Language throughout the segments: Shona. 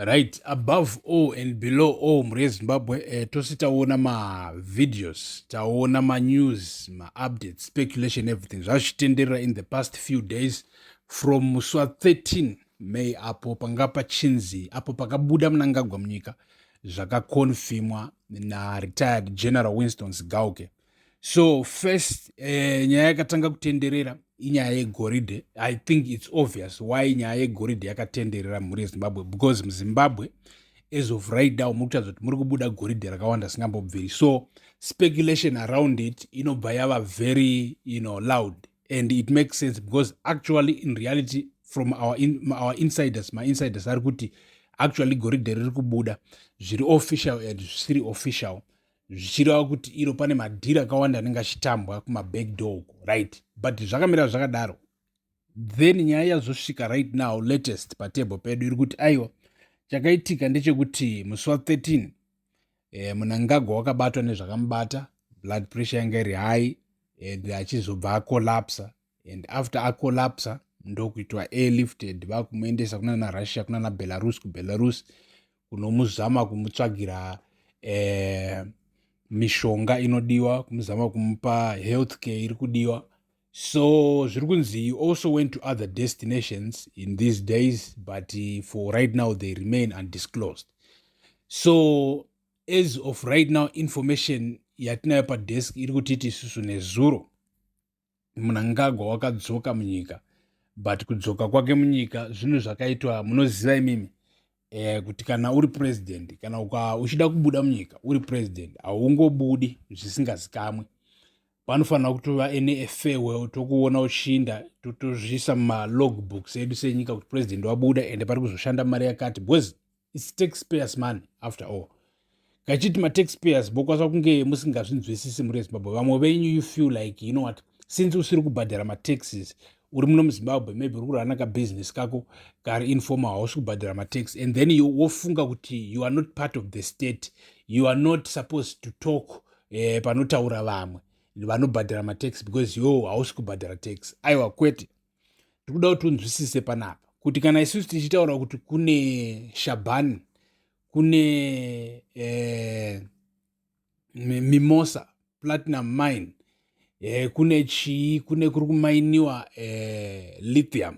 Right, above all and below all, mhuri yeZimbabwe, tose taona mavideos, taona manews, maupdates, speculation, everything zvazvichitenderera in the past few days from musi wa13 May, apo panga pachinzi, apo pakabuda Mnangagwa munyika, zvakakonfirmwa naretired General Winston Sigauke. So first, nyaya yakatanga kutenderera inyaya yegoridhe. I think it's obvious why nyaya yegoridhe yakatenderera, mhuri yeZimbabwe, because muZimbabwe as of right now muri kutaridza kuti muri kubuda goridhe rakawanda singambobviri. So speculation around it inobva yava very loud, and it makes sense because actually, in reality, from our insiders, mainsiders ari kuti actually goridhe riri kubuda zviri official and zvisiri official, zvichireva kuti iro pane madhiri akawanda anenge achitambwa kumabackdoor uko, right? But zvakamira zvakadaro, then nyaya yazosvika right now, latest patable pedu iri kuti aiwa, chakaitika ndechekuti musi wa13 Mnangagwa wakabatwa nezvakamubata, blood pressure yanga iri high and achizobva akolapsa, and after akolapsa ndokuitwa airlifted, vakumuendesa kunana Russia, kunana Belarus, kuBelarus kunomuzama kumutsvagira mishonga inodiwa, kumuzama kumupa health care iri kudiwa. So zviri kunzi he also went to other destinations in these days, but for right now they remain undisclosed. So as of right now, information yatinayo padesk iri kutiti isusu nezuro Mnangagwa wakadzoka munyika, but kudzoka kwake munyika, zvinhu zvakaitwa, munoziva imimi kuti kana uri president, kana uchida kubuda munyika uri president, haungobudi zvisingazikamwe. Panofanira kutova ene farewell, tokuona uchiinda, totozviisa mumalogbooks edu senyika kuti president wabuda ende pari kuzoshanda mari yakati, because it's taxpayers' money after all. Kachiti mataxpayers bokwanisa kunge musingazvinzwisisi muri Zimbabwe, vamwe venyu you feel like, you know what, since usiri kubhadhara mataxes, uri muno muZimbabwe, maybe uri kurana kabusiness kako kari informal, hausi kubhadhara matax, and then you wofunga kuti you are not part of the state, you are not supposed to talk panotaura vamwe vanobhadhara matax because yo hausi kubhadhara tax. Aiwa, kwete. Tikuda kuti unzwisise panapa kuti kana isusu tichitaura kuti kune Shabani, kune Mimosa Platinum Mine, kune chii, kune kuri kumainiwa lithium,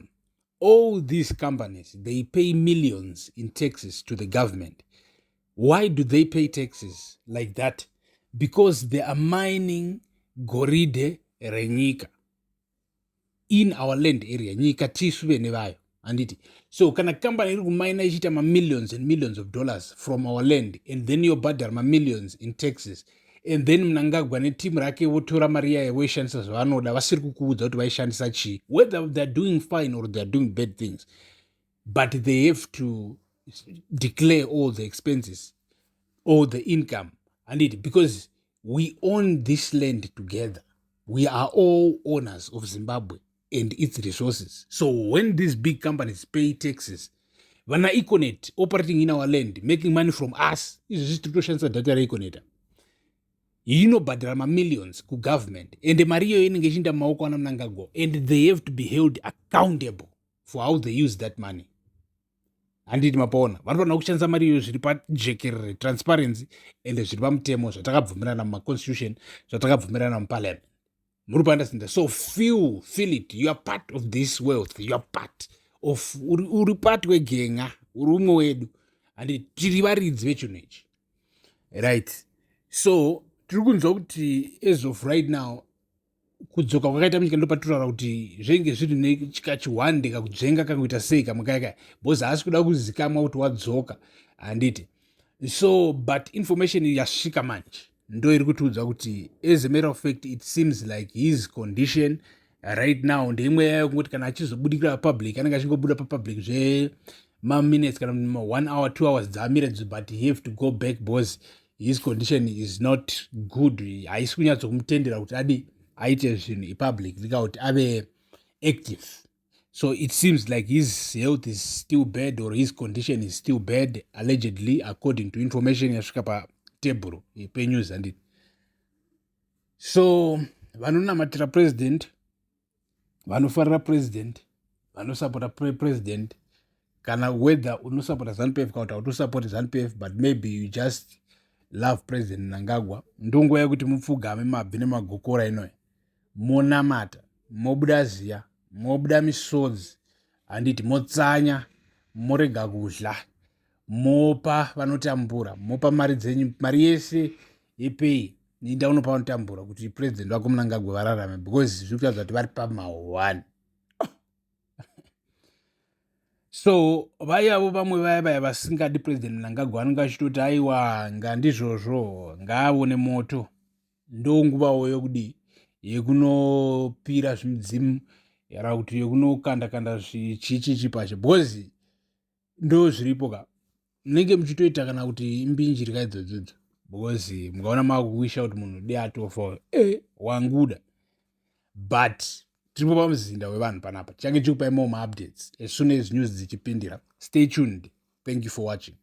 all these companies, they pay millions in taxes to the government. Why do they pay taxes like that? Because they are mining goridhe renyika in our land area. Nyika tisu vene vayo, handiti? So kana kambani iri kumaina ichiita mamillions and millions of dollars from our land, and then yobhadhara mamillions in taxes, and then Mnangagwa netimu rake votora mari yayo voishandisa zvavanoda, vasiri kukuudza kuti vaishandisa chii, whether they are doing fine or they are doing bad things, but they have to declare all the expenses, all the income, handiti? Because we own this land together. We are all owners of Zimbabwe and its resources. So when these big companies pay taxes, vana Econet operating in our land, making money from us, izvozvi tiri kutoshandisa data reEconet, inobhadhara mamillions kugovernment, ende mari iyoyo inenge ichiinda mumaoko ana Mnangagwa, and they have to be held accountable for how they use that money, handiti? Mapaona, vanofanira kushandisa mari iyoyo zviri pajekerere, transparency, ende zviri pamutemo, zvatakabvumirana mumaconstitution, zvatakabvumirana muparliament. Muri kuunderstanda? So feel it, you are part of this wealth, you are part of, uri part wegenga, uri umwe wedu, handi? Tiri varidzi vechinhu ichi, right? So tiri kunzwa kuti as of right now, kudzoka kwakaita munyika, ndopatiraura kuti zvenge zviri nechikachiwande, kakudzvenga, kangoita sei kamwe kaya kaya, because haasi kuda kuzikamwa kuti wadzoka, handiti? So but information yasvika manje ndo iri kutiudza kuti as a matter of fact, it seems like his condition right now ndeimwe yayo kungoti kana achizobudikira papublic, anenge achingobuda papublic zvemaminutes kana one hour, 2 hours dzaamira, but he have to go back because his condition is not good, haisi kunyatsokumutendera kuti adi aite zvinhu ipublic, rika kuti ave active. So it seems like his health is still bad, or his condition is still bad, allegedly, according to information yasvika patebhuro penews, handiti? So vanonamatira president, vanofarira president, vanosapota president, Kana whether unosapota ZANU PF kana kuti hautosapoti ZANU PF, but maybe you just love President Mnangagwa, ndonguva yekuti mupfugame mabvi nemagokora inoyi, monamata, mobuda ziya, mobuda misodzi, handiti? Motsanya, morega kudla, mopa vanotambura, mopa mari dzenyu, mari yese yepei inda unopa vanotambura kuti President wako Mnangagwa vararame, because zviri kutaridza kuti vari pama1. So vayavo vamwe vaya vaya vasingadi President Mnangagwa vanenge vachitoti, "Aiwa, ngandizvozvo, ngaavone moto." Ndonguvawo yokudii? Yekunopira zvimidzimu kana kuti yekunokanda kanda zvichichichi pacho, because ndo zviripo ka. Munenge muchitoita kana kuti imbinjirya idzodzidzo, because mukaona makuwisha kuti munhu de atofa, e wanguda. But tiripo pamuzinda wevanhu panapa, tichange tichikupai more maupdates as soon as news dzichipindira. Stay tuned. Thank you for watching.